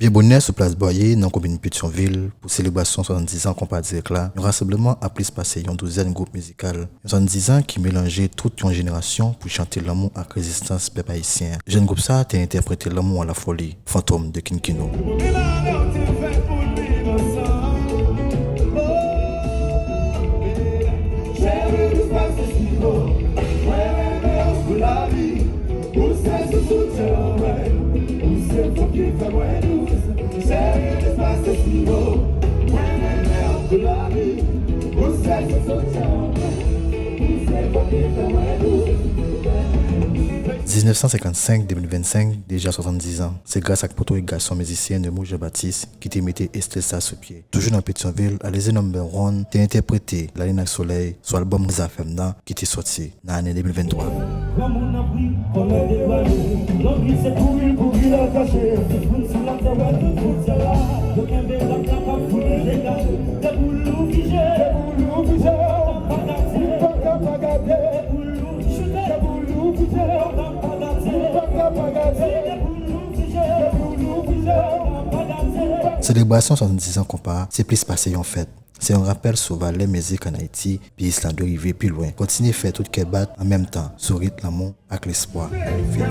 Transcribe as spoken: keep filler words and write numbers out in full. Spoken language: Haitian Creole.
Byen bonè sou plas Bwaye, nan komin Petyonvil, pou selebrasyon swasanndiz an Konpa Dirèk la, yon rasanbleman a plis pase yon douzèn gwoup mizikal. Yon swasanndiz an ki melanje tout yon jenerasyon pou chante lanmou ak rezistans pèp ayisyen an. Jèn gwoup sa a te entèprete Lanmou à la folie, Fantòm de Kinkino. Diznèf san senkannsenk, de mil vennsenk, deja swasanndiz an. Se gras ak Pòtorike gason mizisyen Nemours Jean Baptiste ki te mete estil sa sou pye. Toujou nan Petyonvil, Alizé Number One te entèprete Lalin ak Solèy sou albòm Zafèm nan ki te sòti nan ane de mil venntwa. Granmoun ap ri, kòlè devale, lòt ri se kouri l kouri l al kache, moun sou latè wè tout fwontyè la, yo kenbe rap la k ap fout li degaje, depi w louvri je, depi w louvri je, ou pa ka pa gade, ou pa ka pa gade, depi w louvri je, depi w louvri je, ou pa ka pa gade, ou pa ka pa gade, depi w louvri je, depi w louvri je, ou pa ka pa gade. Selebrasyon swasanndiz an Konpa se plis pase yon fèt. Se yon rapèl sou valè mizik ann Ayiti, pye islam dwe rive pi lwen. Kontinye fè tout kè bat an menm tan, sou rit lanmou ak lespwa. Fete.